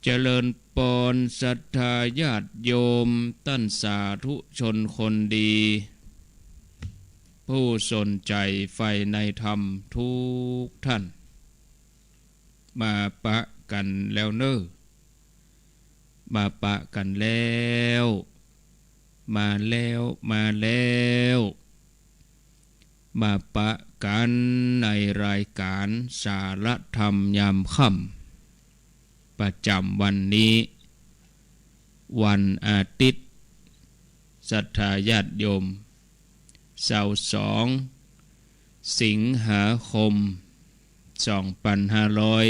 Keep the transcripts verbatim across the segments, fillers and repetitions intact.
เจริญปอนศรัทธาญาติโยมต้านสาธุชนคนดี ผู้สนใจ๋ใฝ่ในธรรมทุกท่าน มาปะกั๋นแล้วเน่อ มาปะกั๋นแล้ว มาแล้ว มาแล้ว มาปะกั๋นในรายก๋านสาระธรรมยามค่ำ ประจ๋ำวันนี้ วันอาทิตย์ ศรัทธาญาติโยม ซาวสอง สิงหาคม สองปันห้าร้อย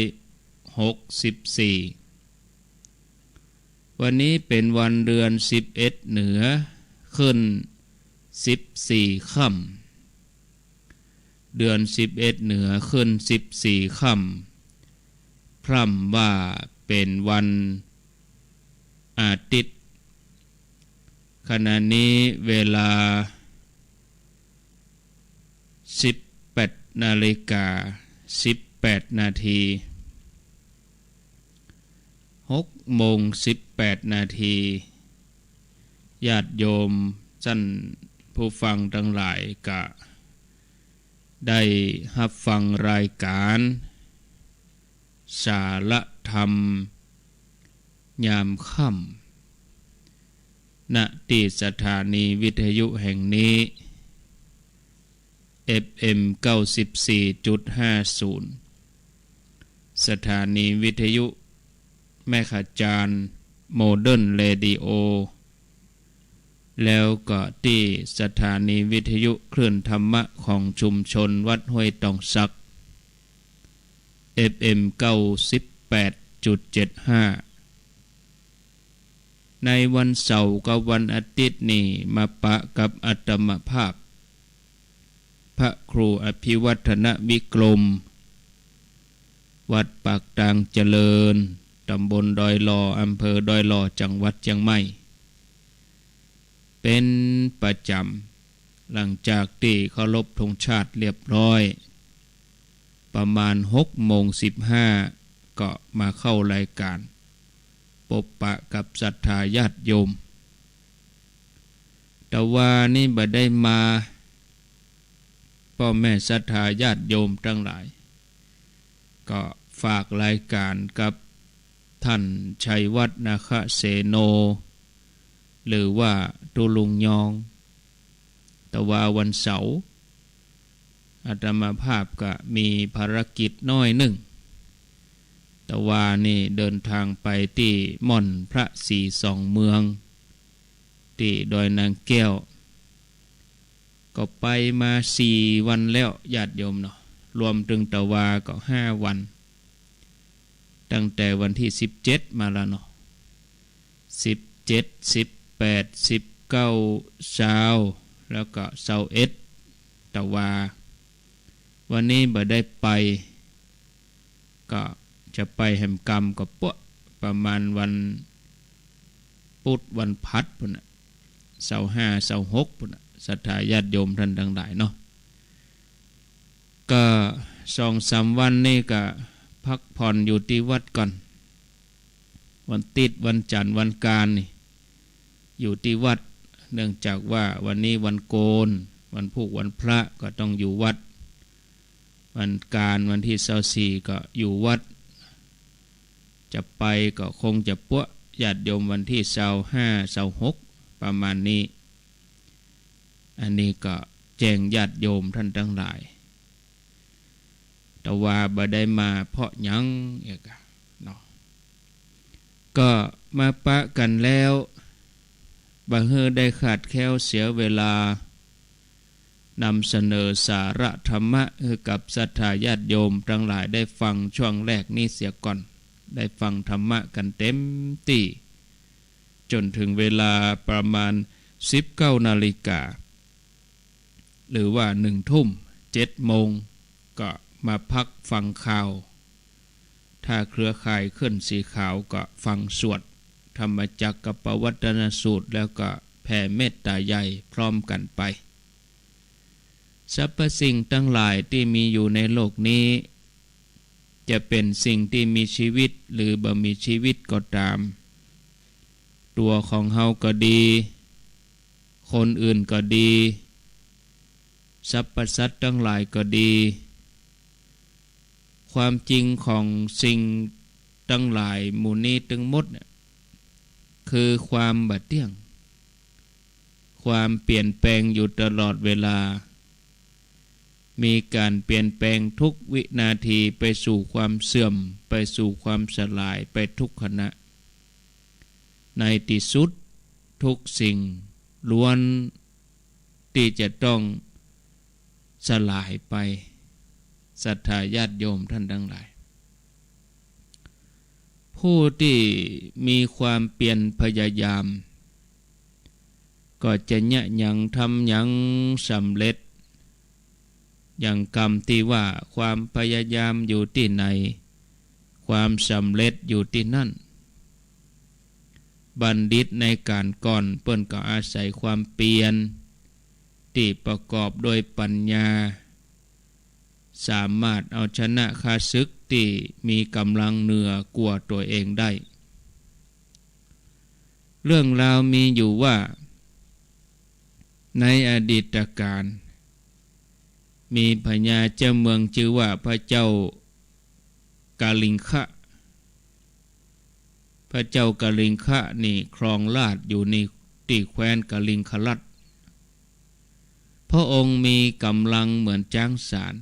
หกสิบสี่ วันนี้เป๋นวันเดือนสิบเอ็ดเหนือ ขึ้นสิบสี่ค่ำ เดือนสิบเอ็ดเหนือ ขึ้นสิบสี่ค่ำ พร่ำว่าเป๋นวันอาทิตย์ ขณะนี้เวลา สิบแปดนาฬิกา สิบแปดนาที หกโมงสิบแปดนาที ญาติโยมต้านผู้ฟังตังหลายก็ได้ฮับฟังรายก๋าน สาระธรรมยามค่ำ ณ ตี้สถานีวิทยุแห่งนี้ เอฟเอ็ม เก้าสิบสี่จุดห้าศูนย์ สถานีวิทยุแม่ขจาร โมเดิร์นเรดิโอ แล้วก็ตี้สถานีวิทยุคลื่นธรรมะของชุมชนวัดห้วยตองสัก เอฟเอ็ม เก้าสิบแปดจุดเจ็ดห้า ในวันเสาร์กับวันอาทิตย์นี่มาปะกับอาตมาภาพ พระครูอภิวัฒนวิกรม วัดปากตางเจริญ ตำบลดอยหล่อ อำเภอดอยหล่อ จังหวัดเจียงใหม่ เป๋นประจ๋ำ หลังจากตี้เคารพธงชาติเรียบร้อย ประมาณหกโมงสิบห้า ก็มาเข้ารายก๋าน ปบปะกับศรัทธาญาติโยม แต่วานี้บ่ได้มา ป้อแม่ศรัทธาญาติโยมตังหลาย ก็ฝากรายก๋านกับต้านชัยวัฒน์ นาคเสโน หรือว่าตุ๊ลุงยอง แต่วาวันเสาร์ อาตมาภาพก็มีภารกิจน้อยนึ่ง แต่วานี้เดินทางไปตี้ม่อนพระศรีสองเมือง ตี้ดอยนางแก้ว ก็ไปมาสี่วันแล้วญาติโยมเนาะ รวมตึงแต่วาก็ห้าวัน ตั้งแต่วันตี้สิบเจ็ดมาแล้วเนาะ สิบเจ็ด สิบแปด สิบเก้า ซาว แล้วก็ซาวเอ็ด แต่วาวันนี้บ่ได้ไป ก็จะไปแหมกำก็ปะ ประมาณวันปุ๊ดวันพัดปู้นน่ะ ซาวห้า ซาวหก ปู้นน่ะ ศรัทธาญาติโยมต้านตังหลายเนาะ ก็สองสามวันนี่ก็พักผ่อนอยู่ตี้วัดก่อน วันติ๊ด วันจั๋นทร์ วันอังคารนี่ อยู่ตี้วัด เนื่องจากว่าวันนี้วันโกน วันพูกวันพระก็ต้องอยู่วัด วันอังคาร วันตี้ซาวสี่ ก็อยู่วัด จะไปก็คงจะปะญาติโยมวันตี้ซาวห้า ซาวหก ประมาณนี้ อันนี้ก็แจ้งญาติโยมต้านตังหลาย แต่วาบ่ได้มาเพราะหยังเอกอะเนาะ ก็มาปะกั๋นแล้ว บ่หื้อได้ขาดแคลนเสียเวลา นำเสนอสาระธรรมะหื้อกับศรัทธาญาติโยมตังหลายได้ฟังช่วงแรกนี้เสียก่อน ได้ฟังธรรมะกั๋นเต็มตี้ จ๋นเถิงเวลาประมาณสิบเก้านาฬิกา หรือว่าหนึ่งทุ่ม เจ็ดโมง ก็มาพักฟังข่าว ถ้าเครือข่ายเคลื่อนสีขาวก็ฟังสวดธรรมจักรกัปปวัตนสูตร แล้วก็แผ่เมตตาใหญ่พร้อมกั๋นไป สรรพสิ่งตังหลายตี้มีอยู่ในโลกนี้ จะเป๋นสิ่งตี้มีจีวิตหรือบ่มีจีวิตก็ต๋าม ตั๋วของเฮาก็ดี คนอื่นก็ดี สรรพสัตว์ตังหลายก็ดี ความจริงของสิ่งตังหลายหมู่นี้ตึงหมดเนี่ย คือความบ่เตี้ยง ความเปลี่ยนแปลงอยู่ตลอดเวลา มีก๋านเปลี่ยนแปลงทุกวินาทีไปสู่ความเสื่อม ไปสู่ความสลายไปทุกขณะ ในตี้สุดทุกสิ่งล้วนตี้จะต้องสลายไป ศรัทธาญาติโยมท่านตังหลาย ผู้ตี้มีความเพียรพยายาม ก็จะเยียะหยังทำหยังสำเร็จ อย่างกำตี้ว่า ความพยายามอยู่ตี้ไหน ความสำเร็จอยู่ตี้นั่น บัณฑิตในก๋านก่อนเปิ้นก็อาศัยความเพียรตี้ประกอบด้วยปัญญา สามารถเอาชนะข้าศึกตี้มีก๋ำลังเหนือกว่าตั๋วเองได้ เรื่องราวมีอยู่ว่า ในอดีตกาล มีพญาเจ้าเมืองจื้อว่าพระเจ้ากลิงคะ พระเจ้ากลิงคะนี่ครองราชย์อยู่ในตี้แคว้นกลิงครัฐ พระองค์มีก๋ำลังเหมือนจ๊างสาร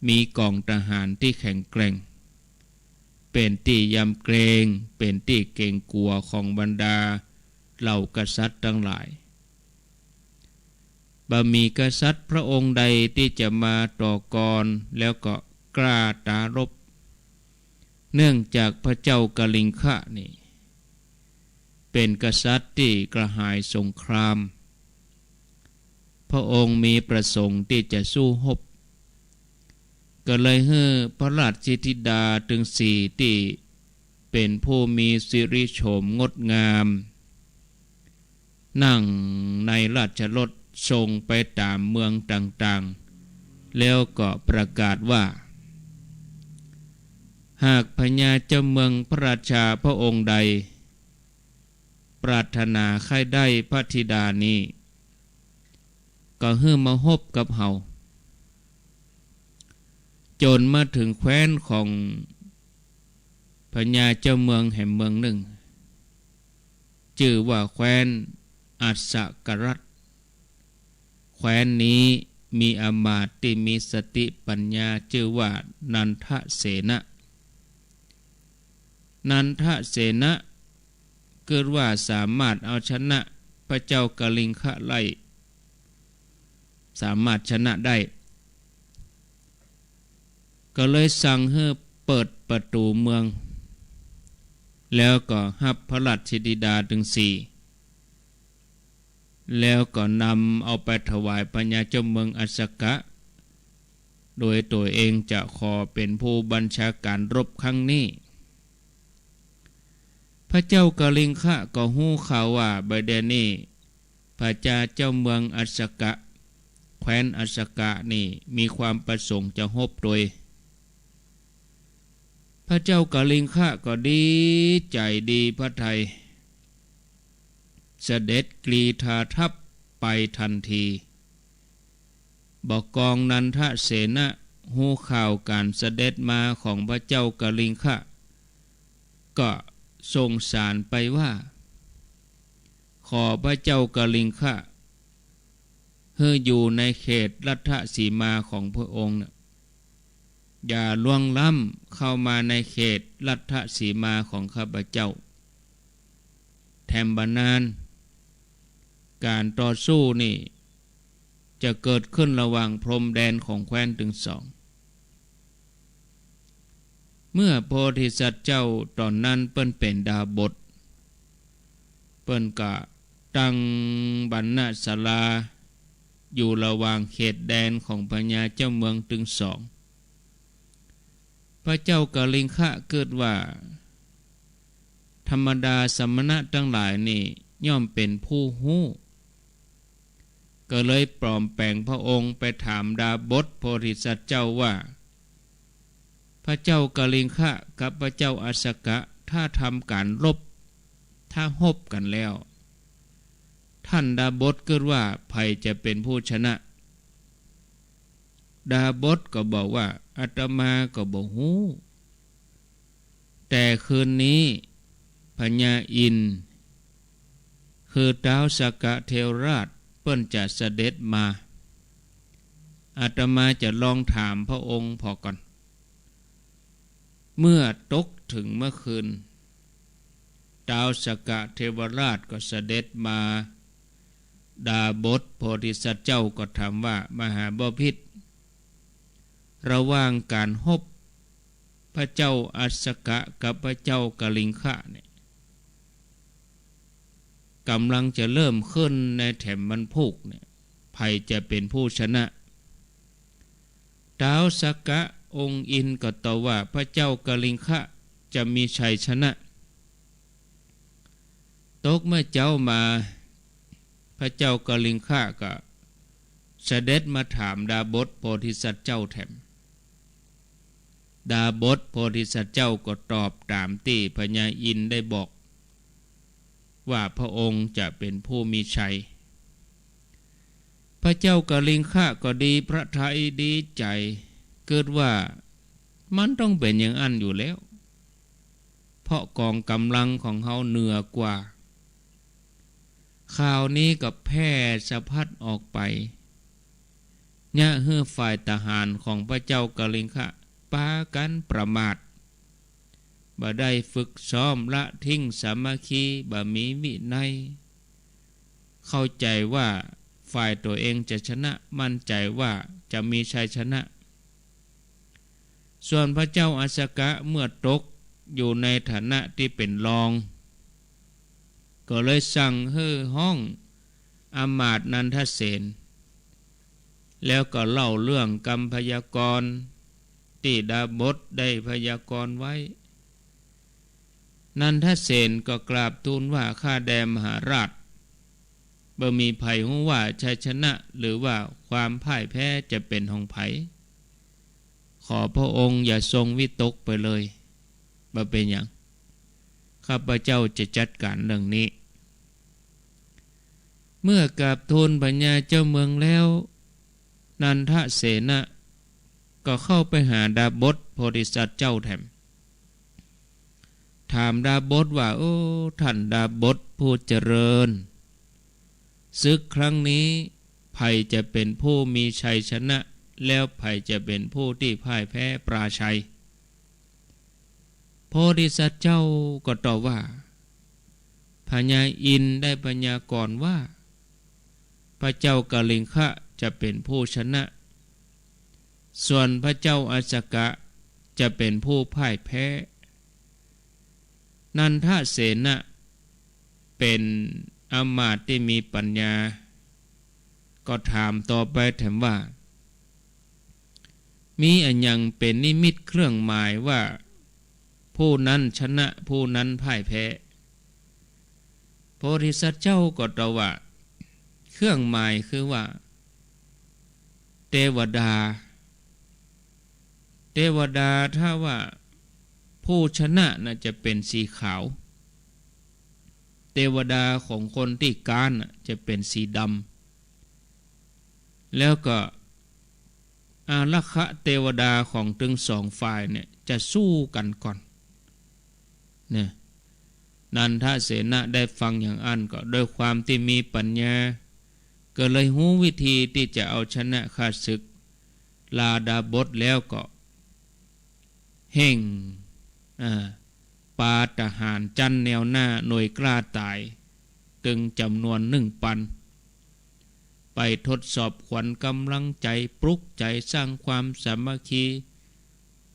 มีก๋องทหารตี้แข็งแกร่ง เป๋นตี้ยำเกรง เป๋นตี้เกรงกั๋วของบรรดาเหล่ากษัตริย์ตังหลาย บ่มีกษัตริย์พระองค์ใดตี้จะมาต่อกรแล้วก็กล้าต๋ารบ เนื่องจากพระเจ้ากลิงคะนี่ เป๋นกษัตริย์ตี้กระหายสงคราม พระองค์มีประสงค์ตี้จะสู้ฮบ ก็เลยหื้อพระราชธิดาตึงสี่ตี้เป๋นผู้มีสิริโฉมงดงาม นั่งในราชรถส่งไปต๋ามเมืองต่างๆ แล้วก็ประกาศว่า หากพญาเจ้าเมืองพระราชาพระองค์ใด ปรารถนาใค่ได้พระธิดานี้ ก็หื้อมาฮบกับเฮา จ๋นมาเถิงแคว้นของพญาเจ้าเมืองแหมเมืองนึ่ง จื้อว่าแคว้นอัสสกรัฐ แคว้นนี้มีอำมาตย์ตี้มีสติปัญญาจื้อว่านันทเสนะ นันทเสนะกึ๊ดว่าสามารถเอาชนะพระเจ้ากลิงคะได้ สามารถชนะได้ ก็เลยสั่งหื้อเปิดประตู๋เมือง แล้วก็ฮับพระราชธิดาตึงสี่ แล้วก็นำเอาไปถวายพญาเจ้าเมืองอัสสกะ โดยตั๋วเองจะขอเป๋นผู้บัญชาก๋านรบครั้งนี้ พระเจ้ากลิงคะก็ฮู้ข่าวว่าบ่ายเดี่ยวนี้ พญาเจ้าเมืองอัสสกะ แคว้นอัสสกะนี่มีความประสงค์จะฮบตวย พระเจ้ากลิงคะก็ดีใจ๋ดีพระทัย เสด็จกรีธาทัพไปทันที บ่ากองนันทเสนะฮู้ข่าวก๋านเสด็จมาของพระเจ้ากลิงคะ ก็ส่งสารไปว่า ขอพระเจ้ากลิงคะ หื้ออยู่ในเขตรัฐสีมาของพระองค์น่ะ อย่าล่วงล้ำเข้ามาในเขตรัฐสีมาของข้าพเจ้า แถมบ่านาน ก๋านต่อสู้นี่จะเกิดขึ้นระหว่างพรมแดนของแคว้นตึงสอง เมื่อโพธิสัตว์เจ้าต๋อนนั้นเปิ้นเป๋นดาบส เปิ้นก็ตั้งบรรณศาลาอยู่ระหว่างเขตแดนของพญาเจ้าเมืองตึงสอง พระเจ้ากลิงคะกึ๊ดว่า ธรรมดาสมณะตังหลายนี่ย่อมเป๋นผู้ฮู้ ก็เลยปลอมแป๋งพระองค์ไปถามดาบสโพธิสัตว์เจ้าว่า พ พระเจ้ากลิงคะกับพระเจ้าอัสสกะ ถ้าทำก๋านรบ ถ้าฮบกั๋นแล้ว ท่านดาบทกึ๊ดว่าใผจะเป๋นผู้ชนะ ดาบทก็บอกว่า อาตมาก็บ่ฮู้ แต่คืนนี้พญาอินทร์ คือต๊าวสักกะเทวราช เปิ้นจะเสด็จมา อาตมาจะลองถามพระองค์ผ่อก่อน เมื่อตกเถิงเมื่อคืน ต๊าวสักกะเทวราชก็เสด็จมา ดาบทโพธิสัตว์เจ้าก็ถามว่า มหาบพิตร ระหว่างก๋านฮบพระเจ้าอัสสกะกับพระเจ้ากลิงคะเนี่ย ก๋ำลังจะเริ่มขึ้นในแถมวันพูกเนี่ย ใผจะเป๋นผู้ชนะ ต๊าวสักกะองค์อินทร์ก็ตอบว่า พระเจ้ากลิงคะจะมีชัยชนะ ตกเมื่อเจ๊ามา พระเจ้ากลิงคะก็เสด็จมาถามดาบทโพธิสัตว์เจ้าแถม ดาบทโพธิสัตว์เจ้าก็ตอบต๋ามตี้พญาอินทร์ได้บอก ว่าพระองค์จะเป๋นผู้มีชัย พระเจ้ากลิงคะก็ดีพระทัยดีใจ๋ กึ๊ดว่ามันต้องเป๋นอย่างอั้นอยู่แล้ว เพราะก๋องก๋ำลังของเฮาเหนือกว่า ข่าวนี้ก็แพร่สะพัดออกไป เยียะหื้อฝ่ายทหารของพระเจ้ากลิงคะปากั๋นประมาท บ่ได้ฝึกซ้อม ละทิ้งสามัคคี บ่มีวินัย เข้าใจ๋ว่าฝ่ายตั๋วเองจะชนะ มั่นใจ๋ว่าจะมีชัยชนะ ส่วนพระเจ้าอัสสกะเมื่อตกอยู่ในฐานะตี้เป๋นรอง ก็เลยสั่งหื้อฮ้องอำมาตย์นันทเสน แล้วก็เล่าเรื่องกำพยากรณ์ตี้ดาบทได้พยากรณ์ไว้ นันทเสนก็กราบทูลว่า ข้าแด่มหาราช บ่มีใผฮู้ว่าชัยชนะหรือว่าความพ่ายแพ้จะเป๋นของใผ ขอพระองค์อย่าทรงวิตกไปเลย บ่เป๋นหยัง ข้าพเจ้าจะจัดก๋านเรื่องนี้ เมื่อกราบทูลพญาเจ้าเมืองแล้ว นันทเสนะก็เข้าไปหาดาบทโพธิสัตว์เจ้าแถม ถามดาบทว่า โอ้ ท่านดาบทผู้เจริญ ศึกครั้งนี้ใผจะเป๋นผู้มีชัยชนะ แล้วใผจะเป๋นผู้ตี้พ่ายแพ้ปราชัย โพธิสัตว์เจ้าก็ตอบว่า พญาอินทร์ได้พยากรณ์ว่า พระเจ้ากลิงคะจะเป๋นผู้ชนะ ส่วนพระเจ้าอัสสกะจะเป๋นผู้พ่ายแพ้ นันทเสนะเป๋นอำมาตย์ตี้มีปัญญา ก็ถามต่อไปแถมว่า มีอะหยังเป๋นนิมิตเครื่องหมายว่า ผู้นั้นชนะ ผู้นั้นพ่ายแพ้ โพธิสัตว์เจ้าก็ตอบว่า เครื่องหมายคือว่า เตวดา เตวดาถ้าว่าผู้ชนะน่ะจะเป๋นสีขาว เตวดาของคนตี้ก๊านน่ะจะเป๋นสีดำ แล้วก็ อารักขะเตวดาของตึงสองฝ่ายเนี่ยจะสู้กั๋นก่อน เนี่ย นันทเสนะได้ฟังอย่างอั้นก็ด้วยความตี้มีปัญญา ก็เลยฮู้วิธีตี้จะเอาชนะข้าศึก ลาดาบทแล้วก็เฮ่ง อ่า ปาทหารจั้นแนวหน้าหน่วยกล้าต๋าย ตึงจ๋ำนวนหนึ่งปัน ไปทดสอบขวัญก๋ำลังใจ๋ ปลุกใจ๋ สร้างความสามัคคี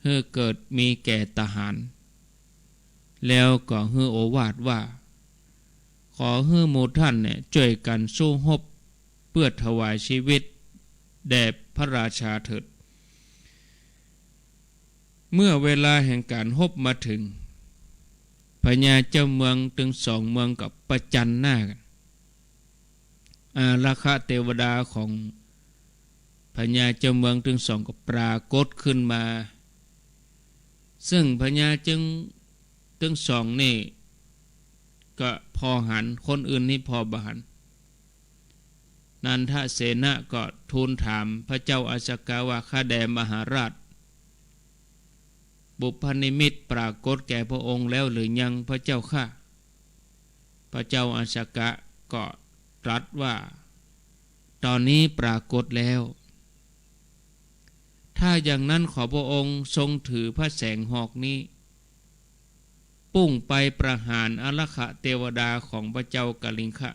หื้อเกิดมีแก่ทหาร แล้วก็หื้อโอวาทว่า ขอหื้อหมู่ท่านเนี่ยจ้วยกั๋นสู้ฮบ เปื้อถวายจีวิตแด่พระราชาเถิด เมื่อเวลาแห่งก๋านฮบมาเถิง พญาเจ้าเมืองตึงสองเมืองก็ประจันหน้ากั๋น อารักขะเตวดาของพญาเจ้าเมืองตึงสองก็ปรากฏขึ้นมา ซึ่งพญาตึง ตึงสองนี่ก็ผ่อหัน คนอื่นนี่ผ่อบ่หัน นันทเสนะก็ทูลถามพระเจ้าอัสสกะว่า ข้าแด่มหาราช บุพนิมิตปรากฏแก่พระองค์แล้วหรือยังพระเจ้าข้า พระเจ้าอัสสกะก็ตรัสว่า ตอนนี้ปรากฏแล้ว ถ้าอย่างนั้นขอพระองค์ทรงถือพระแสงหอกนี้ ปุ้งไปประหารอารักขะเตวดาของพระเจ้ากลิงคะ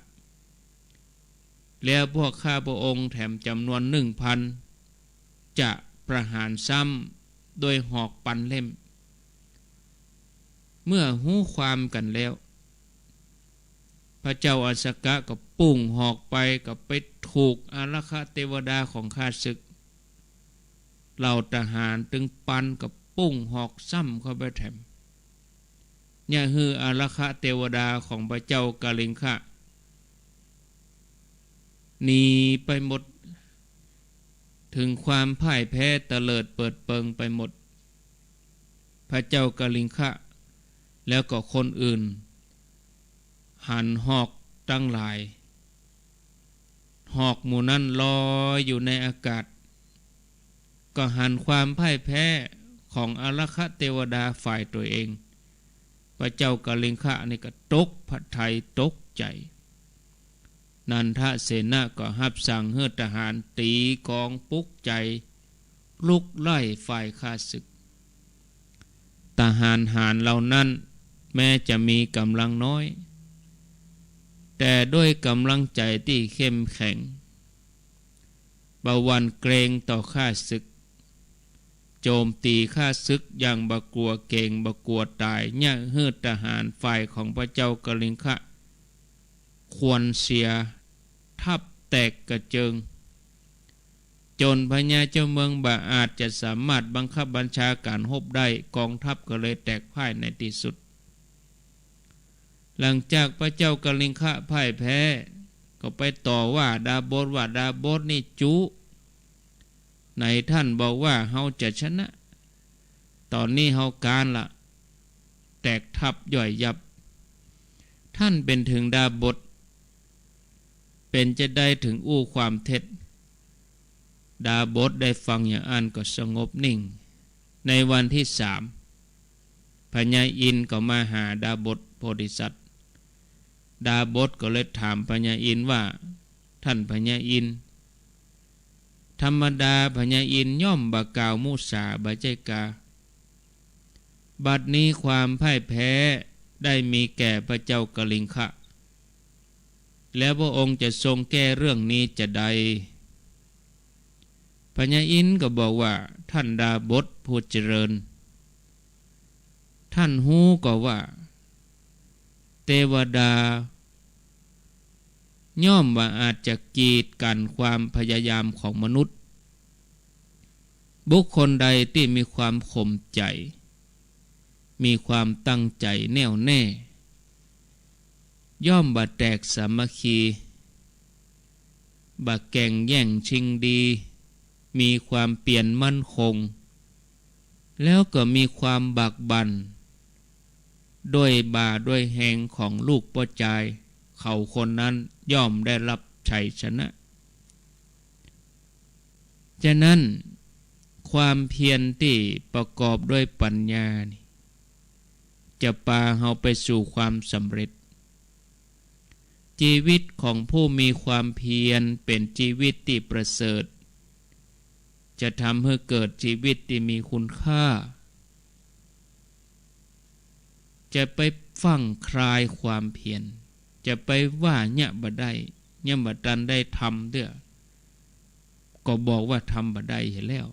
แล้วพวกข้าพระองค์แถมจำนวนหนึ่งพัน จะประหารซ้ำด้วยหอกปันเล่ม เมื่อฮู้ความกันแล้ว พระเจ้าอัสสกะก็ปุ้งหอกไป ก็ไปถูกอารักขะเตวดาของข้าศึก เหล่าทหารตึงปันก็ปุ้งหอกซ้ำเข้าไปแถม เยียะหื้ออารักขะเตวดาของพระเจ้ากลิงคะหนีไปหมด ถึงความพ่ายแพ้เตลิดเปิดเปิงไปหมด พระเจ้ากลิงคะ แล้วก็คนอื่น หันหอกตังหลาย หอกหมู่นั้นลอยอยู่ในอากาศ ก็หันความพ่ายแพ้ของอารักขะเตวดาฝ่ายตัวเอง พระเจ้ากลิงคะนี่ก็ตกพระทัยตกใจ๋ นันทเสนะก็ฮับสั่งหื้อทหารตี๋กลองปลุกใจ๋ ลุกไล่ฝ่ายข้าศึก ทหารหาญเหล่านั้นแม้จะมีก๋ำลังน้อย แต่ด้วยก๋ำลังใจ๋ตี้เข้มแข็ง บ่หวั่นเกรงต่อข้าศึก โจมตี๋ข้าศึกอย่างบ่กั๋วเก๋งบ่กั๋วต๋าย เยียะหื้อทหารฝ่ายของพระเจ้ากลิงคะ ขวัญเสีย ทัพแตกกระเจิง จ๋นพญาเจ้าเมืองบ่อาจจะสามารถบังคับบัญชาก๋านฮบได้ กองทัพก็เลยแตกพ่ายในตี้สุด หลังจากพระเจ้ากลิงคะพ่ายแพ้ ก็ไปต่อว่าดาบสว่า ดาบสนี่จุ๊ ไหนท่านบอกว่าเฮาจะชนะ ต๋อนนี้เฮาก๊านละ แตกทัพย่อยยับ ท่านเป๋นเถิงดาบส เป๋นจาใดเถิงอู้ความเท็จ ดาบสได้ฟังอย่างอั้นก็สงบนิ่ง ในวันตี้สาม พญาอินทร์ก็มาหาดาบสโพธิสัตว์ ดาบสก็เลยถามพญาอินทร์ว่า ท่านพญาอินทร์ ธรรมดาพญาอินทร์ย่อมบ่กล่าวมุสาบ่ใจ้กา บัดนี้ความพ่ายแพ้ได้มีแก่พระเจ้ากลิงคะ แล้วพระองค์จะทรงแก้เรื่องนี้จาใด พญาอินทร์ก็บอกว่า ท่านดาบสผู้เจริญ ท่านฮู้ก่อว่า เตวดา ย่อมบ่อาจจะกีดกั๋นความพยายามของมนุษย์ บุคคลใดตี้มีความข่มใจ๋ มีความตั้งใจ๋แน่วแน่ ย่อมบ่แตกสามัคคี บ่แก่งแย่งชิงดี มีความเปียรมั่นคง แล้วก็มีความบากบั่น ด้วยบ่าด้วยแฮงของลูกป้อจาย เขาคนนั้นย่อมได้ฮับชัยชนะ ฉะนั้น ความเพียรตี้ประกอบด้วยปัญญานี่ จะปาเฮาไปสู่ความสำเร็จ จีวิตของผู้มีความเพียรเป๋นจีวิตตี้ประเสริฐ จะทำหื้อเกิดจีวิตตี้มีคุณค่า จะไปฟั่งคลายความเพียร จะไปว่าเยียะบ่ได้ ยังบ่ตันได้ทำเตื้อ ก็บอกว่าทำบ่ได้เหียแล้ว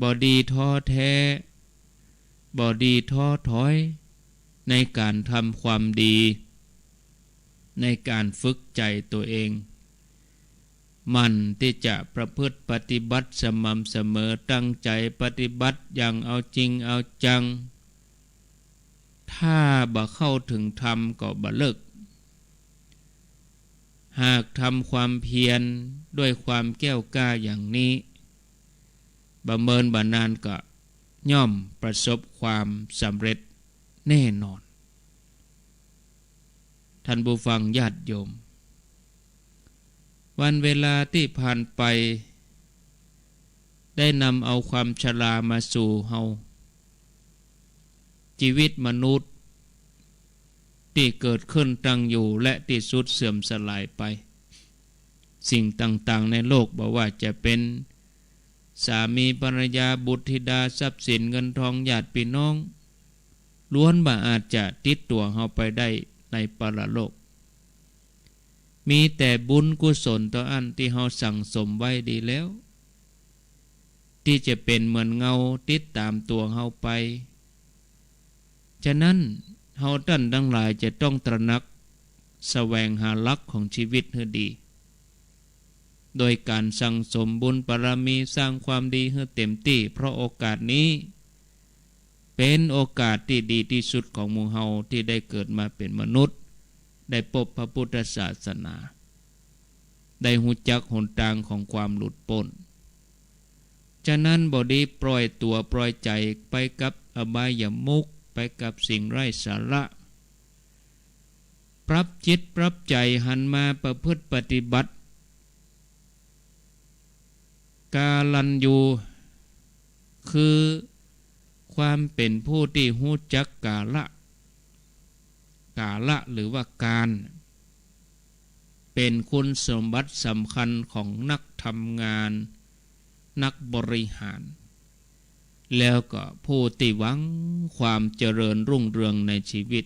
บ่ดีท้อแท้ บ่ดีท้อถอย ในก๋านทำความดี ในก๋านฝึกใจ๋ตั๋วเอง หมั่นตี้จะประพฤติปฏิบัติสม่ำเสมอ ตั้งใจ๋ปฏิบัติอย่างเอาจริงเอาจัง ถ้าบ่เข้าเถิงธรรมก็บ่เลิก หากทำความเพียรด้วยความแกล้วกล้าอย่างนี้ บ่เมินบ่นานก็ ย่อมประสบความสำเร็จแน่นอน ท่านผู้ฟังญาติโยม วันเวลาตี้ผ่านไป ได้นำเอาความชรามาสู่เฮา จีวิตมนุษย์ตี้เกิดขึ้นตั้งอยู่และตี้สุดเสื่อมสลายไป สิ่งต่างๆ ในโลก บ่ว่าจะเป๋นสามีภรรยา บุตรธิดา ทรัพย์สินเงินทอง ญาติปี้น้อง ล้วนบ่อาจจะติดตั๋วเฮาไปได้ในปรโลก มีแต่บุญกุศลเต้าอั้นตี้เฮาสั่งสมไว้ดีแล้ว ตี้จะเป๋นเหมือนเงาติดต๋ามตั๋วเฮาไป ฉะนั้นเฮาต้านตังหลายจะต้องตระหนักแสวงหาหลักของจีวิตหื้อดี โดยก๋านสั่งสมบุญบารมี สร้างความดีหื้อเต๋มตี้ เพราะโอกาสนี้ เป๋นโอกาสตี้ดีตี้สุดของหมู่เฮาตี้ได้เกิดมาเป๋นมนุษย์ ได้ปบพระพุทธศาสนา ได้ฮู้จักหนตางของความหลุดป๊น ฉะนั้นบ่ดีปล่อยตั๋วปล่อยใจ๋ไปกับอบายมุข ไปกับสิ่งไร้สาระ ปรับจิตปรับใจ๋หันมาประพฤติปฏิบัติ กตัญญู คือความเป๋นผู้ตี้ฮู้จักกาละ กาละหรือว่ากาล เป๋นคุณสมบัติสำคัญของนักทำงาน นักบริหาร แล้วก็ผู้ตี้หวังความเจริญรุ่งเรืองในจีวิต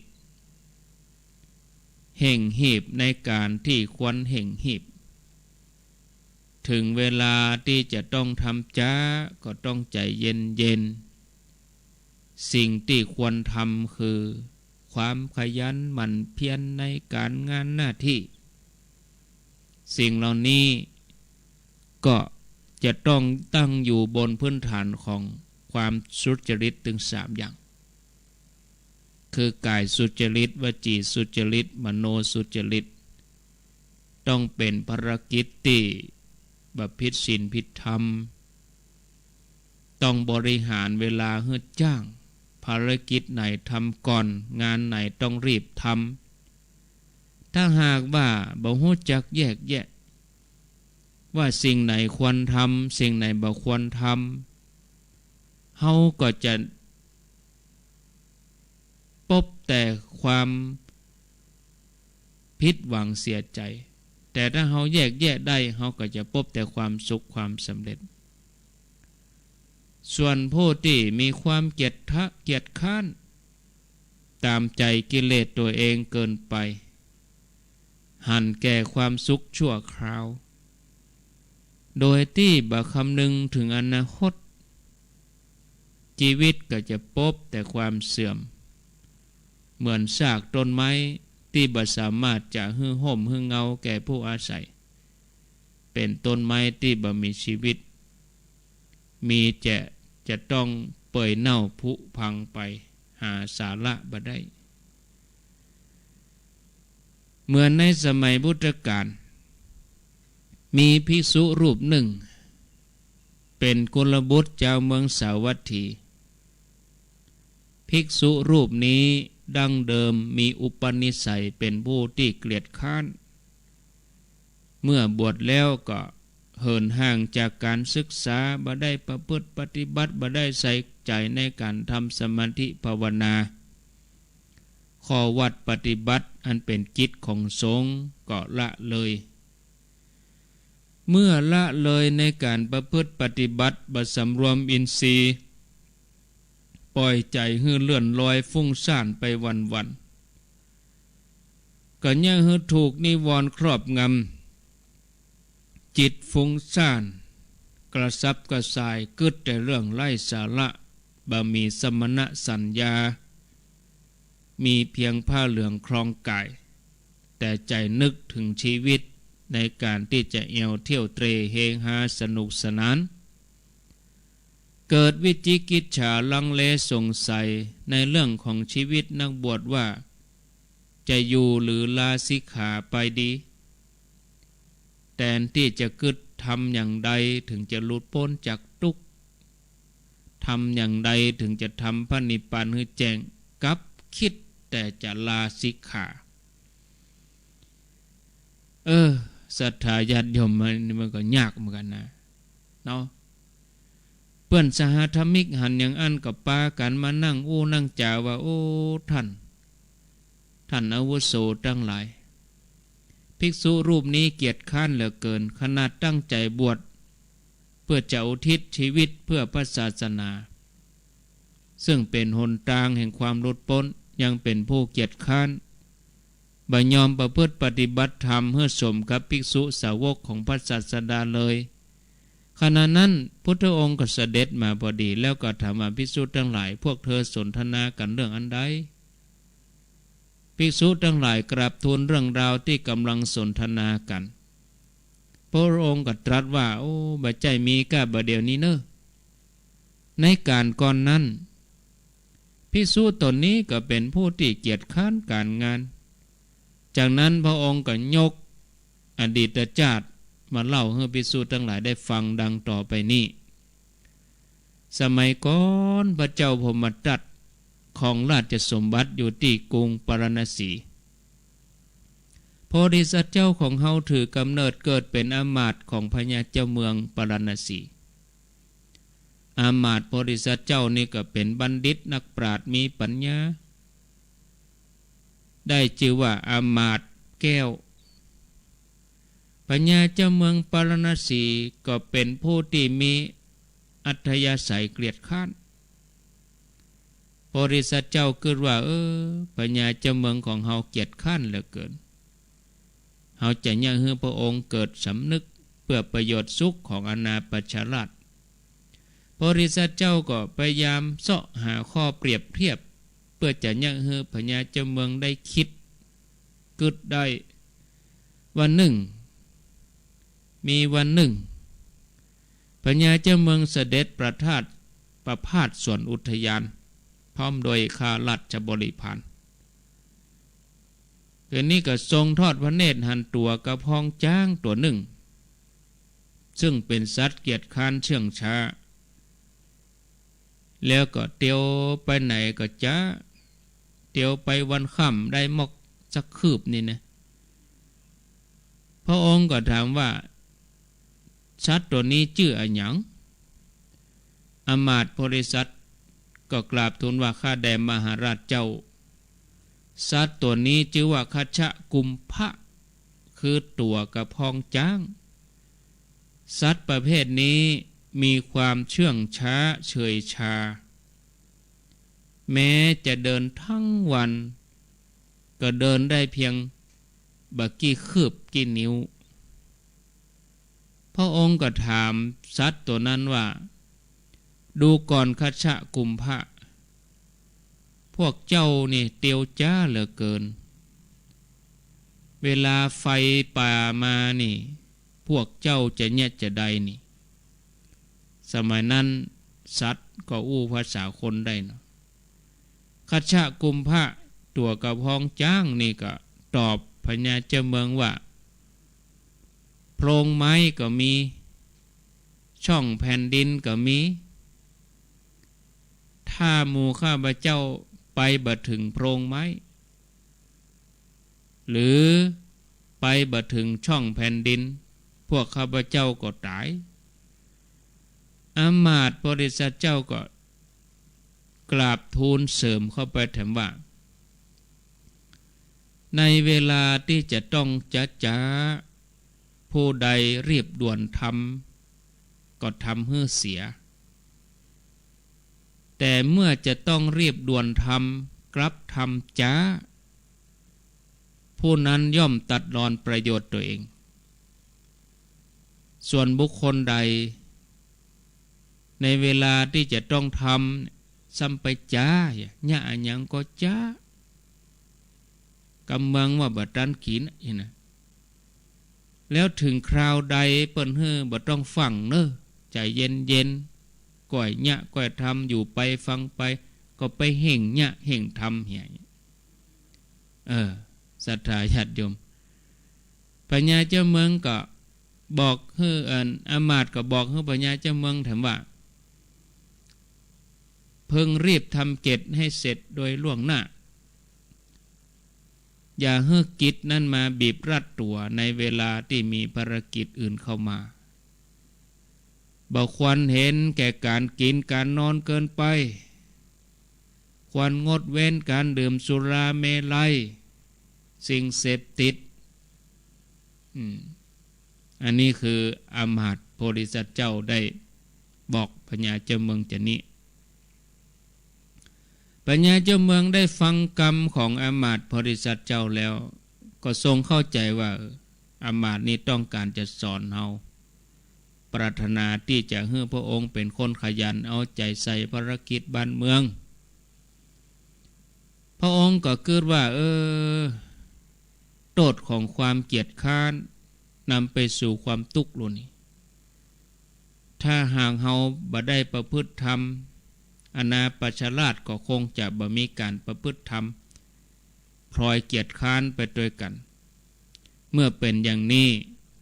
เฮ่งหีบในก๋านตี้ควรเฮ่งหีบ เถิงเวลาตี้จะต้องทำจ๊า ก็ต้องใจ๋เย็นๆ สิ่งตี้ควรทำคือความขยันหมั่นเพียรในก๋านงานหน้าตี้ สิ่งเหล่านี้ก็จะต้องตั้งอยู่บนพื้นฐานของความสุจริตตึงสามอย่าง คือกายสุจริต วจีสุจริต มโนสุจริต ต้องเป๋นภารกิจตี้บ่ผิดศีลผิดธรรม ต้องบริหารเวลาหื้อจ้าง ภารกิจไหนทำก่อน งานไหนต้องรีบทำ ถ้าหากว่าบ่ฮู้จักแยกแยะ ว่าสิ่งไหนควรทำ สิ่งไหนบ่ควรทำ เฮาก็จะปบแต่ความผิดหวังเสียใจ๋ แต่ถ้าเฮาแยกแยะได้ เฮาก็จะปบแต่ความสุขความสำเร็จ ส่วนผู้ตี้มีความเกียจคร้า เกียจคร้าน ต๋ามใจ๋กิเลสตั๋วเองเกินไป หันแก่ความสุขชั่วคราว โดยตี้บ่คำนึงเถิงอนาคต จีวิตก็จะปบแต่ความเสื่อม เหมือนซากต้นไม้ตี้บ่สามารถจะหื้อฮ่มหื้อเงาแก่ผู้อาศัย เป๋นต้นไม้ตี้บ่มีจีวิต มีแต่จะต้องเปื่อยเน่าผุพังไป หาสาระบ่ได้ เหมือนในสมัยพุทธกาล มีภิกษุรูปนึ่ง เป๋นกุลบุตรจาวเมืองสาวัตถี ภิกษุรูปนี้ดั้งเดิมมีอุปนิสัยเป๋นผู้ตี้เกลียจคร้าน เมื่อบวชแล้วก็เหินห่างจากก๋านศึกษา บ่ได้ประพฤติปฏิบัติ บ่ได้ใส่ใจ๋ในก๋านทำสมาธิภาวนา ข้อวัตรปฏิบัติอันเป๋นกิจของสงฆ์ก็ละเลย เมื่อละเลยในก๋านประพฤติปฏิบัติ บ่สำรวมอินทรีย์ ปล่อยใจ๋หื้อเลื่อนลอยฟุ้งซ่านไปวันๆ ก็ยังหื้อถูกนิวรณ์ครอบงำ จิตฟุ้งซ่าน กระสับกระส่าย กึ๊ดแต่เรื่องไร้สาระ บ่มีสมณสัญญา มีเพียงผ้าเหลืองครองก๋าย แต่ใจ๋นึกเถิงจีวิตในก๋านตี้จะแอ่วเที่ยวเตร่เฮฮาสนุกสนาน เกิดวิจิกิจฉาลังเลสงสัยในเรื่องของจีวิตนักบวชว่า จะอยู่หรือลาสิกขาไปดี แตนตี้จะกึ๊ดทำอย่างใดเถิงจะหลุดป๊นจากตุ๊กข์ ท ทำอย่างใดถึงจะทำพระนิพพานหื้อแจ้ง กลับกึ๊ดแต่จะลาสิกขา เออ ศรัทธาญาติโยม มัน มันก็ยากเหมือนกั๋นนะ เนาะ เปื้อนสหธรรมิกหันอย่างอั้นก็ปากั๋นมานั่งอู้นั่งจ๋าว่า โอ้ ท่าน ท่านอาวุโสตังหลาย ภิกษุรูปนี้เกียจคร้านเหลือเกิน ขนาดตั้งใจ๋บวชเปื้อจะอุทิศจีวิตเปื้อพระศาสนา ซึ่งเป๋นหนตางแห่งความหลุดป๊น ยังเป๋นผู้เกียจคร้าน บ่ยอมประพฤติปฏิบัติธรรมหื้อสมกับภิกษุสาวกของพระศาสดาเลย ขณะนั้นพุทธองค์ก็เสด็จมาพอดี แล้วก็ถามว่า ภิกษุตังหลาย พวกเธอสนทนากั๋นเรื่องอันใด ภิกษุตังหลายกราบทูลเรื่องราวตี้ก่ำลังสนทนากั๋น พระองค์ก็ตรัสว่า โอ้ บ่ใจ้มีก้าบ่าเดี่ยวนี้เน่อ ในก๋าลก่อนนั้น ภิกษุต๋นนี้ก็เป๋นผู้ตี้เกียจคร้านก๋านงาน จากนั้นพระองค์ก็ยกอดีตจาติมาเล่าหื้อภิกษุตังหลายได้ฟังดังต่อไปนี้ สมัยก่อนพระเจ้าพรหมทัตครองราชสมบัติอยู่ตี้กรุงปาราณสี โพธิสัตว์เจ้าของเฮาถือกำเนิดเกิดเป๋นอำมาตย์ของพญาเจ้าเมืองปาราณสี อำมาตย์โพธิสัตว์เจ้านี่ก็เป๋นบัณฑิตนักปราชญ์มีปัญญา ได้จื้อว่าอำมาตย์แก้ว พญาเจ้าเมืองปาราณสีก็เป๋นผู้ตี้มีอัธยาศัยเกียจคร้าน โพธิสัตว์เจ้ากึ๊ดว่า เออ พญาเจ้าเมืองของเฮาเกียจคร้านเหลือเกิน เฮาจะเยียะหื้อพระองค์เกิดสำนึกเปื้อประโยชน์สุขของอาณาประชาราษฎร์ โพธิสัตว์เจ้าก็พยายามเซาะหาข้อเปรียบเทียบ เปื้อจะเยียะหื้อพญาเจ้าเมืองได้กึ๊ด กึ๊ดได้ วันนึ่ง มีวันนึ่ง พญาเจ้าเมืองเสด็จประทาส ประพาสสวนอุทยาน พร้อมโดยข้าราชบริพาร เดี๋ยวนี้ก็ทรงทอดพระเนตรหันตั๋วกระพองจ๊างตั๋วนึ่ง ซึ่งเป๋นสัตว์เกียจคร้านเชื่องช้า แล้วก็เตียวไปไหนก็จ๊า เตียวไปวันค่ำได้มอกสักคืบนี่นะ พระองค์ก็ถามว่า สัตว์ตั๋วนี้จื้ออะหยัง อำมาตย์โพธิสัตว์ก็กราบทูลว่า ข้าแด่มหาราชเจ้า สัตว์ตั๋วนี้จื้อว่าคัชชะกุมภะ คือตั๋วกระพองจ๊าง สัตว์ประเภทนี้มีความเชื่องช้าเฉยชา แม้จะเดินทั้งวัน ก็เดินได้เพียงบ่ากี้คืบกี้นิ้ว พระองค์ก็ถามสัตว์ตั๋วนั้นว่า ดูก่อนคัชชะกุมภะ พวกเจ้านี่เตียวจ๊าเหลือเกิน เวลาไฟป่ามานี่ พวกเจ้าจะเยียะจาใดนี่ สมัยนั้นสัตว์ก็อู้ภาษาคนได้เนาะ คัชชะกุมภะตั๋วกระพองจ๊างนี่ก็ตอบพญาเจ้าเมืองว่า โพรงไม้ก็มี ช่องแผ่นดินก็มี ถ้าหมู่ข้าพเจ้าไปบ่ถึงโพรงไม้ หรือไปบ่ถึงช่องแผ่นดิน พวกข้าพเจ้าก็ต๋าย อำมาตย์โพธิสัตว์เจ้าก็กราบทูลเสริมเข้าไปแถมว่า ในเวลาตี้จะต้องจ๊าจ๊า ผู้ใดรีบด่วนทำ ก็ทำหื้อเสีย แต่เมื่อจะต้องรีบด่วนทำ กลับทำจ๊า ผู้นั้นย่อมตัดรอนประโยชน์ตั๋วเอง ส่วนบุคคลใด ในเวลาตี้จะต้องทำ ซ้ำไปจ๊า เยียะอะหยังก็จ๊า กำเมืองว่าบ่ตันกิ๋นอี้นะ แล้วเถิงคราวใดเปิ้นหื้อบ่ต้องฟั่งเน่อ ใจ๋เย็นๆ ก้อยเยียะก้อยทำ อยู่ไปฟังไป ก็ไปเฮ่งเยียะเฮ่งทำเหีย เออ ศรัทธาญาติโยม พญาเจ้าเมืองก็บอกหื้อ อัน อำมาตย์ก็บอกหื้อพญาเจ้าเมืองแถมว่า พึงรีบทำกิจให้เสร็จโดยล่วงหน้า อย่าหื้อกิจนั้นมาบีบรัดตั๋วในเวลาตี้มีภารกิจอื่นเข้ามา บ่ควรเห็นแก่ก๋านกิ๋นก๋านนอนเกินไป ควรงดเว้นก๋านดื่มสุราเมรัย สิ่งเสพติด อืม อันนี้คืออำมาตย์โพธิสัตว์เจ้าได้บอกพญาเจ้าเมืองจานี้ พญาเจ้าเมืองได้ฟังกำของอำมาตย์โพธิสัตว์เจ้าแล้ว ก็ทรงเข้าใจ๋ว่า เออ อำมาตย์นี้ต้องก๋านจะสอนเฮา ปรารถนาตี้จะหื้อพระองค์เป๋นคนขยันเอาใจ๋ใส่ภารกิจบ้านเมือง พระองค์ก็กึ๊ดว่า เออ โต้ษของความเกียจคร้านนำไปสู่ความตุ๊กข์โลนี่ ถ้าหากเฮาบ่ได้ประพฤติธรรม อาณาประชาราษฎร์ก็คงจะบ่มีก๋านประพฤติธรรม พลอยเกียจคร้านไปตวยกั๋น เมื่อเป๋นอย่างนี้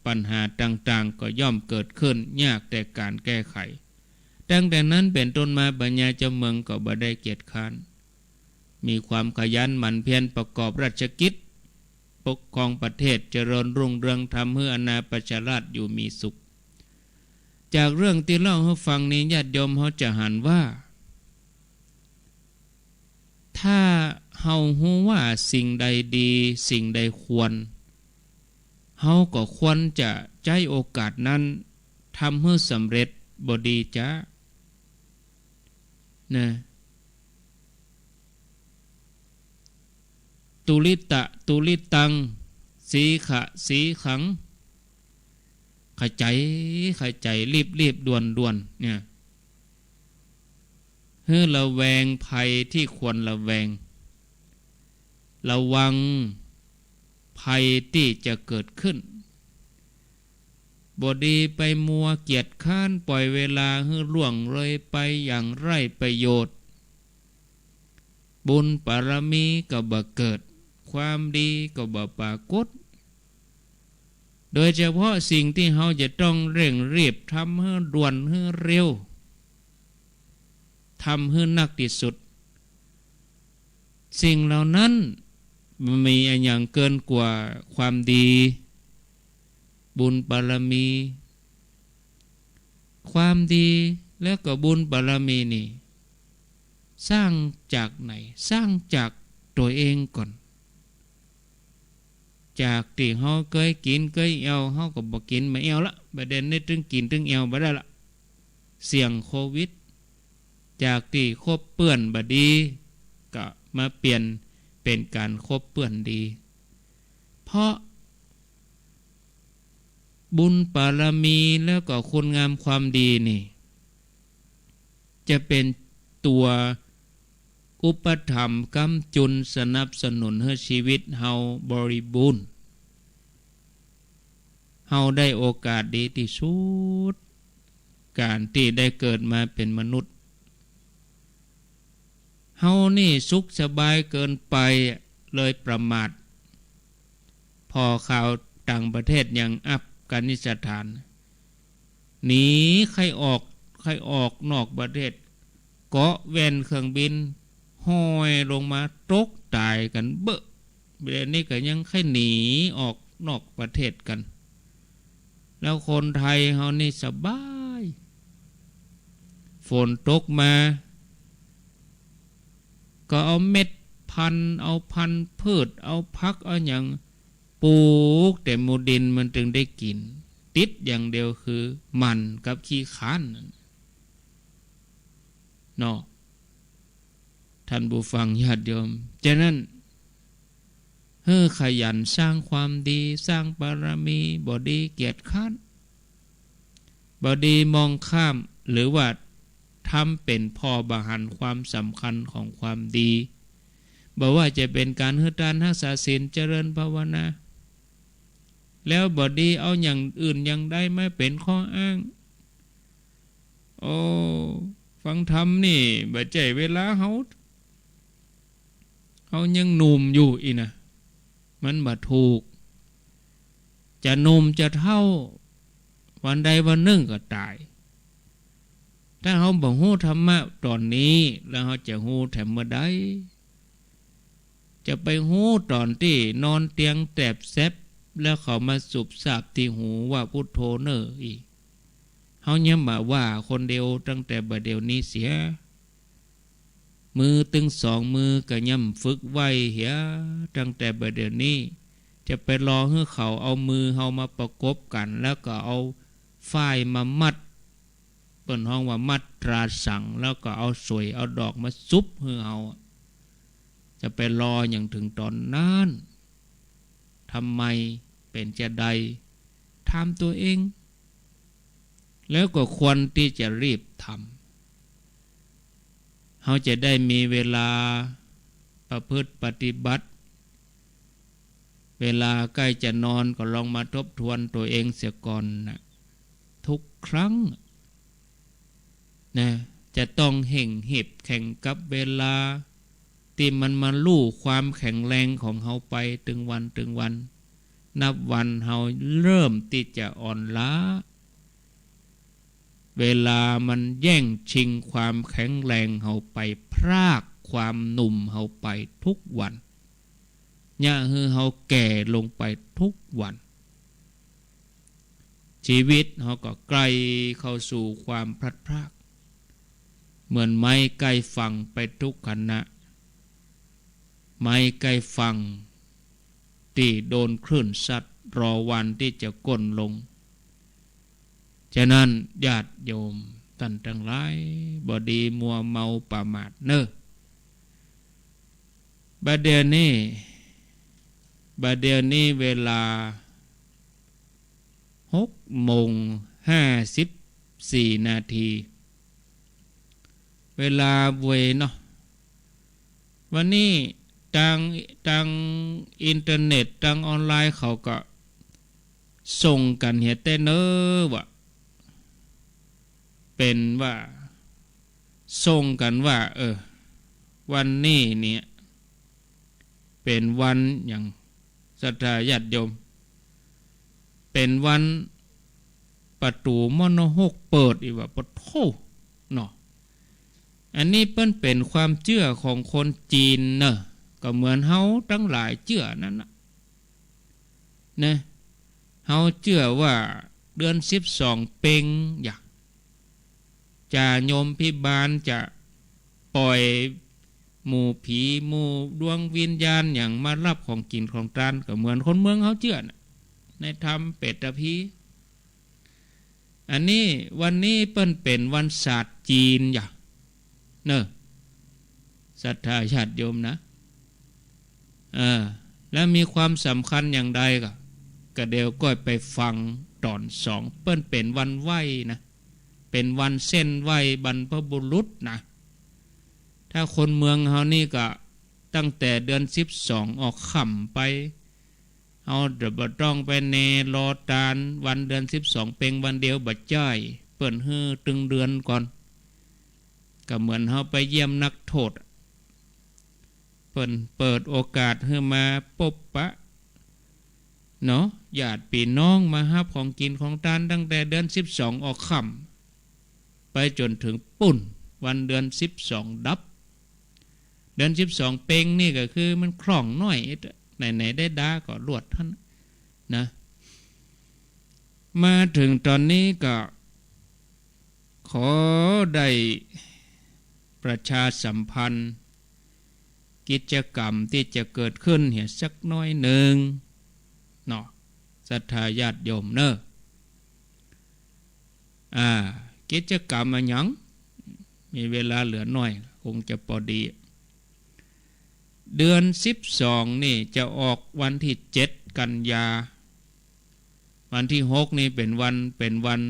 ปัญหาต่างๆ ก็ย่อมเกิดขึ้นยากแต่ก๋านแก้ไข ตั้งแต่นั้นเป๋นต้นมา พญาเจ้าเมืองก็บ่ได้เกียจคร้าน มีความขยันหมั่นเพียรประกอบราชกิจ ปกครองประเทศเจริญรุ่งเรือง ทำหื้ออาณาประชาราษฎร์อยู่มีสุข จากเรื่องตี้เล่าหื้อฟังนี้ ญาติโยมเฮาจะหันว่า ถ้าเฮาฮู้ว่าสิ่งใดดี สิ่งใดควร เฮาก็ควรจะใจ๊โอกาสนั้นทำหื้อสำเร็จ บ่ดีจ๊ะ นะ ทุริตะ ทุริตัง สีขะ สีขัง ขะใจ๋ ขะใจ๋ รีบๆ ด่วนๆ เนี่ย หื้อระแวงภัยที่ควรระแวง ระวังภัยที่จะเกิดขึ้น บ่ดีไปมัวเกียจคร้าน ปล่อยเวลาหื้อล่วงเลยไปอย่างไร้ประโยชน์ บุญบารมีก็บ่เกิด ความดีก็บ่ปรากฏ โดยเฉพาะสิ่งที่เฮาจะต้องเร่งรีบทำหื้อด่วนหื้อเร็ว ทำหื้อนักที่สุด สิ่งเหล่านั้นบ่มีอะหยังเกินกว่าความดี บุญบารมี ความดีแล้วก็บุญบารมีนี่ สร้างจากไหน สร้างจากตั๋วเองก่อน จากตี้เฮาเกยกิ๋นเกยแอ่ว เฮาก็บ่กิ๋นบ่แอ่วละ บ่าเดี่ยวนี้ตึงกิ๋นตึงแอ่วบ่ได้ละ เสี่ยงโควิด จากตี้คบเปื้อนบ่ดี ก็มาเปลี่ยนเป๋นก๋านคบเปื้อนดี เพราะบุญบารมีแล้วก็คุณงามความดีนี่ จะเป๋นตั๋วอุปถัมภ์ค้ำจุนสนับสนุนหื้อชีวิตเฮาบริบูรณ์ เฮาได้โอกาสดีตี้สุด ก๋านตี้ได้เกิดมาเป๋นมนุษย์ เฮานี่สุขสบายเกินไป เลยประมาท ผ่อข่าวต่างประเทศอย่างอัฟกานิสถาน หนีใค่ออก ใค่ออกนอกประเทศ เกาะแว่นเครื่องบิน ห้อยลงมาตกต๋ายกั๋นเบ้อ เดี๋ยวนี้ก็ยังใค่หนีออกนอกประเทศกั๋น แล้วคนไทยเฮานี่สบาย ฝนตกมา ก็เอาเม็ดพันธุ์ เอาพันธุ์พืช เอาผัก เอาหยังปลูกเต๋มหมู่ดิน มันตึงได้กิ๋น ติดอย่างเดียวคือหมั่นกับขี้คร้านนั่น เนาะ ท่านผู้ฟังญาติโยม ฉะนั้น หื้อขยันสร้างความดี สร้างบารมี บ่ดีเกียจคร้าน บ่ดีมองข้าม หรือว่าทำเป๋นผ่อบ่หันความสำคัญของความดี บ่ว่าจะเป๋นก๋านหื้อตาน ฮักษาศีล เจริญภาวนา แล้วบ่ดีเอาอย่างอื่นอย่างใดมาเป๋นข้ออ้าง โอ้ ฟังธรรมนี่บ่ใจ้เวลาเฮา เฮายังหนุ่มอยู่อี้นะ มันบ่ถูก จะหนุ่มจะเฒ่า วันใดวันนึ่งก็ต๋าย ถ้าเฮาบ่ฮู้ธรรมะต๋อนนี้ แล้วเฮาจะฮู้แถมเมื่อใด จะไปฮู้ต๋อนตี้นอนเตียงแตบแซ็บ แล้วเขามาสุบสาบตี้หูว่าพุทโธเน่ออีก เฮาย่ำบ่าว่าคนเดียวตั้งแต่บ่าเดี่ยวนี้เสีย มือตึงสองมือก็ย่ำฝึกไหว้เหีย ตั้งแต่บ่าเดี่ยวนี้ จะไปรอหื้อเขาเอามือเฮามาประกบกั๋น แล้วก็เอาฝ้ายมามัด เปิ้นฮ้องว่ามัดตราสัง แล้วก็เอาสวยเอาดอกมาสุบหื้อเฮา จะไปรอหยังเถิงต๋อนนั้น ทำไม เป๋นจาใด ถามตั๋วเอง แล้วก็ควรตี้จะรีบทำ เฮาจะได้มีเวลาประพฤติปฏิบัติ เวลาใก้จะนอนก็ลองมาทบทวนตั๋วเองเสียก่อนนะ ทุกครั้งนะ จะต้องเฮ่งหีบแข่งกับเวลา ตี้มันมาลู่ความแข็งแรงของเฮาไปตึงวันตึงวัน นับวันเฮาเริ่มตี้จะอ่อนล้า เวลามันแย่งชิงความแข็งแรงเฮาไป พรากความหนุ่มเฮาไปทุกวัน เยียะหื้อเฮาแก่ลงไปทุกวัน ชีวิตเฮาก็ใก้เข้าสู่ความพลัดพราก เหมือนไม้ใก้ฝั่งไปทุกขณะ ไม้ใก้ฝั่งตี้โดนคลื่นซัด รอวันตี้จะก้นลง ฉะนั้นญาติโยมต้านตังหลาย บ่ดีมัวเมาประมาทเน่อ บ่าเดี่ยวนี้ บ่าเดี่ยวนี้เวลาหกโมงห้าสิบสี่นาที เวลาเวยเนาะ วันนี้ตาง ตางอินเทอร์เน็ต ตางออนไลน์เขาก็ส่งกั๋นเหียแต๊เน่อว่า เป๋นว่า ส่งกั๋นว่า เออ วันนี้เนี่ย เป๋นวันหยัง ศรัทธาญาติโยม เป๋นวันประตู๋มรณหกเปิดอีกว่า ปะโธ่เนาะ อันนี้เปิ้นเป๋นความเจื้อของคนจีนเน่อ ก็เหมือนเฮาตังหลายเจื้อนั้นนะ นะ เฮาเจื้อว่าเดือนสิบสองเป็ง อย่า จ่ายมพิบาลจะป่อยหมู่ผีหมู่ดวงวิญญาณหยังมาฮับของกิ๋นของตาน ก็เหมือนคนเมืองเฮาเจื้อน่ะ ในธรรมเปตพี อันนี้วันนี้เปิ้นเป๋นวันศาสตร์จีน อย่า เน่อ ศรัทธาญาติโยมนะ เออ แล้วมีความสำคัญอย่างใดก็ ก็เดี๋ยวก้อยไปฟังต๋อนสอง เปิ้นเป๋นวันไหว้นะ เป๋นวันเส้นไหว้บรรพบุรุษนะ ถ้าคนเมืองเฮานี่ก็ตั้งแต่เดือนสิบสองออกค่ำไป เฮาจะบ่ต้องไปแน่รอตานวันเดือนสิบสองเป็งวันเดียว บ่ใจ้ เปิ้นหื้อตึงเดือนก่อน ก็เหมือนเฮาไปเยี่ยมนักโทษ เปิ้นเปิดโอกาสหื้อมาปบปะ เนาะ ญาติปี้น้องมาฮับของกิ๋นของตานตั้งแต่เดือนสิบสองออกค่ำ ไปจ๋นเถิงปู๊น วันเดือนสิบสองดับ เดือนสิบสองเป็งนี่ก็คือมันคล่องน้อย ไหนๆ ได้ดาก็ลวดหั้นนะ มาเถิงต๋อนนี้ก็ ขอได้ประชาสัมพันธ์กิจกรรมตี้จะเกิดขึ้นเหียสักน้อยนึ่งเนาะ ศรัทธาญาติโยมเน่อ อ่า กิจกรรมอะหยัง มีเวลาเหลือน้อย คงจะปอดี เดือนสิบสองนี่จะออกวันตี้เจ็ดกันยา วันตี้หกนี่เป๋นวัน เป๋นวัน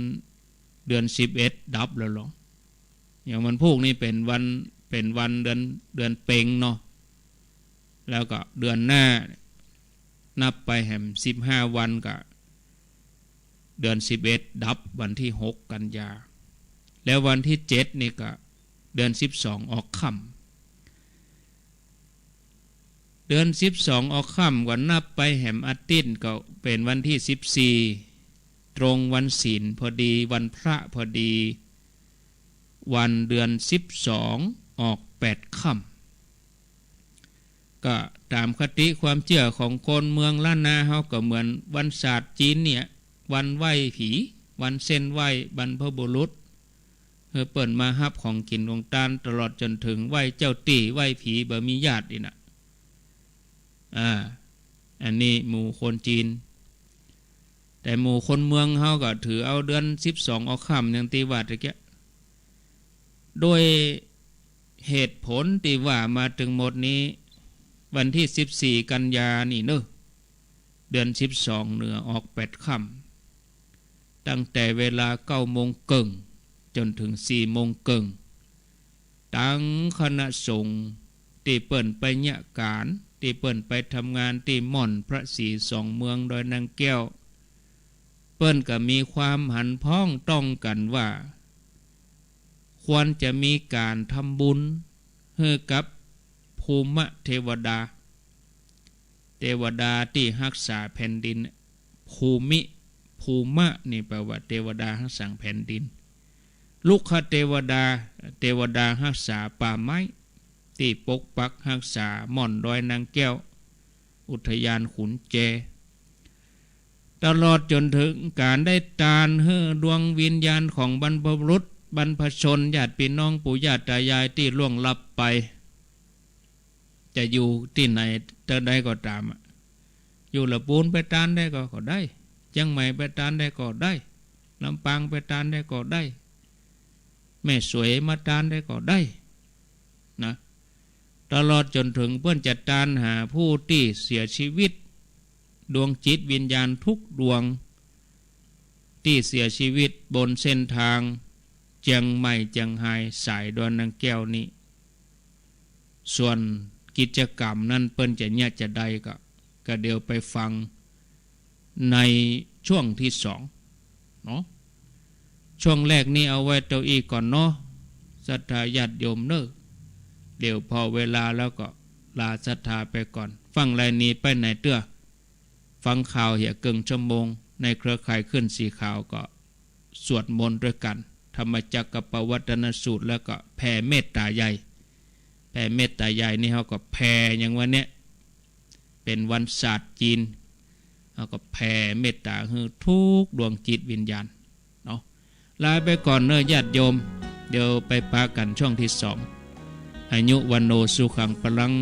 เดือนสิบเอ็ดดับแล้วลอ อย่างวันพูกนี่เป๋นวัน เป๋นวันเดือน เดือนเป็งเนาะ แล้วก็เดือนหน้า นับไปแหมสิบห้าวันก็เดือนสิบเอ็ดดับวันตี้หกกันยา แล้ววันตี้เจ็ดนี่ก็เดือนสิบสองออกค่ำ เดือนสิบสองออกค่ำ ก็นับไปแหมอาทิตย์ก็เป๋นวันตี้สิบสี่ ตรงวันศีลพอดี วันพระพอดี วันเดือนสิบสองออกแปดค่ำ ก็ต๋ามคติความเจื้อของคนเมืองล้านนาเฮาก็เหมือนวันศาสตร์จีนเนี่ย วันไหว้ผี วันเส้นไหว้บรรพบุรุษ หื้อเปิ้นมาฮับของกิ๋นของตาน ตลอดจ๋นเถิงไหว้เจ้าตี้ ไหว้ผีบ่มีญาตินี่นะ อ่า อันนี้หมู่คนจีน แต่หมู่คนเมืองเฮาก็ถือเอาเดือนสิบสองออกค่ำอย่างตี้ว่าตะเกียะ โดยเหตุผลตี้ว่ามาตึงหมดนี้ วันตี้สิบสี่กันยานี่เนาะ เดือนสิบสองเหนือออกแปดค่ำ ตั้งแต่เวลาเก้าโมงเกิ่งจ๋นเถิงสี่โมงเกิ่ง ตังคณะสงฆ์ตี้เปิ้นไปเยียะก๋าน ตี้เปิ้นไปทำงานตี้ม่อนพระศรีสองเมืองดอยนางแก้ว เปิ้นก็มีความหันพ้องต้องกั๋นว่า ควรจะมีก๋านทำบุญหื้อกับภูมะเทวดา เทวดาตี้ฮักษาแผ่นดิน ภูมิ ภูมะนี่แปลว่าเทวดาฮักษาแผ่นดิน รุกขเทวดา เทวดาฮักษาป่าไม้ ตี้ปกปักฮักษาม่อนดอยนางแก้ว อุทยานขุนแจ ตลอดจ๋นเถิงก๋านได้ตานหื้อดวงวิญญาณของบรรพบุรุษ บรรพชน ญาติปี้น้องปู่ย่าต๋ายายตี้ล่วงลับไป จะอยู่ตี้ไหนเตื้อใดก็ต๋ามอะ อยู่ละปูนไปตานได้ก็ ก็ได้ เจียงใหม่ไปตานได้ก็ได้ ลำปางไปตานได้ก็ได้ แม่สวยมาตานได้ก็ได้นะ ตลอดจ๋นเถิงเปิ้นจะตานหาผู้ตี้เสียจีวิต ดวงจิตวิญญาณกู้ดวง ตี้เสียจีวิตบนเส้นตางเจียงใหม่เจียงฮายสายดอยนางแก้วนี้ ส่วนกิจกรรมนั้นเปิ้นจะเยียะจาใดก็ ก็เดี๋ยวไปฟังในช่วงตี้สองเนาะ ช่วงแรกนี้เอาไว้เต้าอี้ก่อนเนาะ ศรัทธาญาติโยมเน่อ เดี๋ยวพอเวลาแล้วก็ลาศรัทธาไปก่อน ฟั่งไรหนีไปไหนเตื้อ ฟังข่าวเหียเกิ่งชั่วโมง ในเครือข่ายคลื่นสีขาวก็สวดมนต์ตวยกั๋น ธรรมจักรกัปปวัตนสูตร แล้วก็แผ่เมตต๋าใหญ่ แผ่เมตต๋าใหญ่นี่เฮาก็แผ่อย่างวันเนี้ย เป๋นวันศาสตร์จีน เฮาก็แผ่เมตต๋๋าหื้อกู้ดวงจิตวิญญาณเนาะ ลาไปก่อนเน่อญาติโยม เดี๋ยวไปปะกั๋นช่วงตี้สอง อายุ วัณโณ สุขัง พลัง